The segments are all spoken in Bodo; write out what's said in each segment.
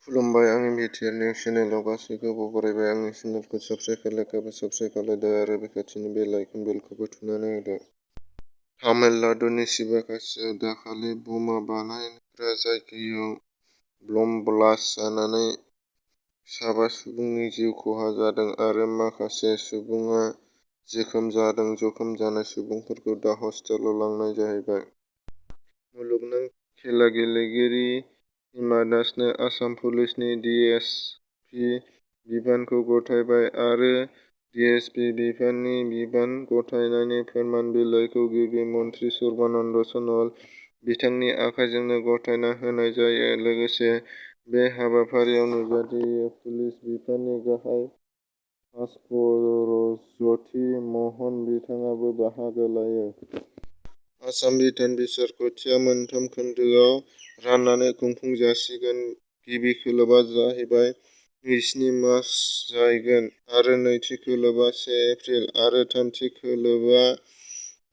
खुलुमबाय आंनि बिटिआर निउस चेनेलाव गासैखौबो बरायबाय। आंनि चेनेलखौ साबस्क्राइब खालायाखैबा साबस्क्राइब खालामदो आरो बे खाथिनि बेल आइकन बेलखौबो थुनानै होदो। तामिलनाडुनि शिवकाशीआव दाखालि बमा बानायग्रा जायगायाव बम ब्लास्ट जानानै 7 सुबुंनि जिउ खहा जादों आरो माखासे सुबुङा जोखोम जादों। जखम जानाय सुबुंफोरखौ दा हस्पिटालाव लांनाय जाहैबाय। मुलुगनां खेला गेलेगिरि हिमा दासनो आसाम पुलिसनि डिएसपि बिबानखौ गथायबाय आरो डिएसपि बिफाननि बिबान गथायनायनि फोरमान बिलाइखौ गिबि मन्थ्रि सर्बानन्द सन'वाल बिथांनि आखाइजोंनो गथायना होनाय जायो। लोगोसे बे हाबाफारियाव नुजाथियो पुलिस बिफाननि गाहाय भास्करज्यति महन बिथाङाबो बाहागो लायो। आसाम बिधान बिसायख'थिया मोनथाम खोन्दोआव राननानै खुंफुंजासिगोन। गिबि खोलोबआ जाहैबाय 27 मार्च जाहैगोन आरो नैथि खोलोबआ 1 एप्रिल आरो थामथि खोलोबआ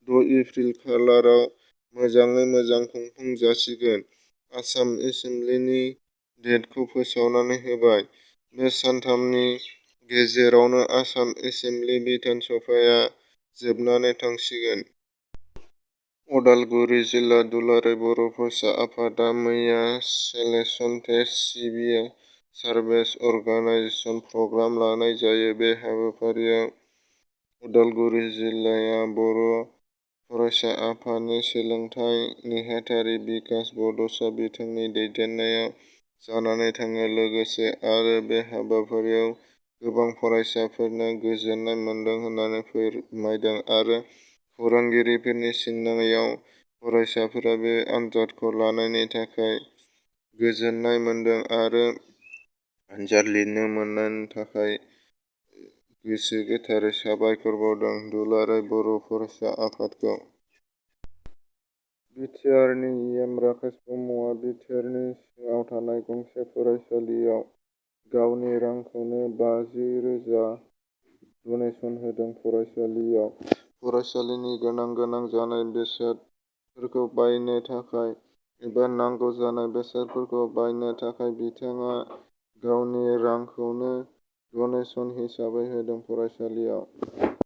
6 एप्रिल खालाराव मोजाङै मोजां खुंफुंजासिगोन। आसाम एसेमब्लिनि डेटखौ फोसावनानै होबाय। बे सानथामनि गेजेरावनो आसाम एसेमब्लि बिधान सभाया जोबनानै थांसिगोन। अदालगुरि जिल्ला दुलाराय बर' फरायसा आफादा मैया selection test civil service organisation programme लानाय जायो। बे हाबाफारियाव अदालगुरि जिल्ला बर' फरायसा आफादनि सोलोंथाइ नेहाथारि बिकास बड'सा बिथांनि दैदेननायाव जानानै थाङो। लोगोसे आरो बे हाबाफारियाव गोबां फरायसाफोरानो गोजोननाय मोन्दों होननानै फोरमायदों आरो खौरांगिरिफोरनि सोंनायाव फरायसाफोरा बे आनजादखौ लानायनि थाखाय गोजोननाय मोन्दों आरो आनजाद लिरनो मोननायनि थाखाय गोसो गोथारै साबायखर बावदों। दुलाराय बर' फरायसा आफादखौ बिटिआरनि इएम राकेश ब्रह्मआ बिटिआरनि सिङाव थानाय गंसे फरायसालियाव गावनि रांखौनो 50,000 डनेशन होदों। फरायसालिनि गोनां जानाय बेसादफोरखौ बायनो थाखाय एबा नांगौ जानाय बेसादफोरखौ बायनो थाखाय बिथाङा गावनि रांखौनो डनेशन हिसाबै होदों। फरायसालियाव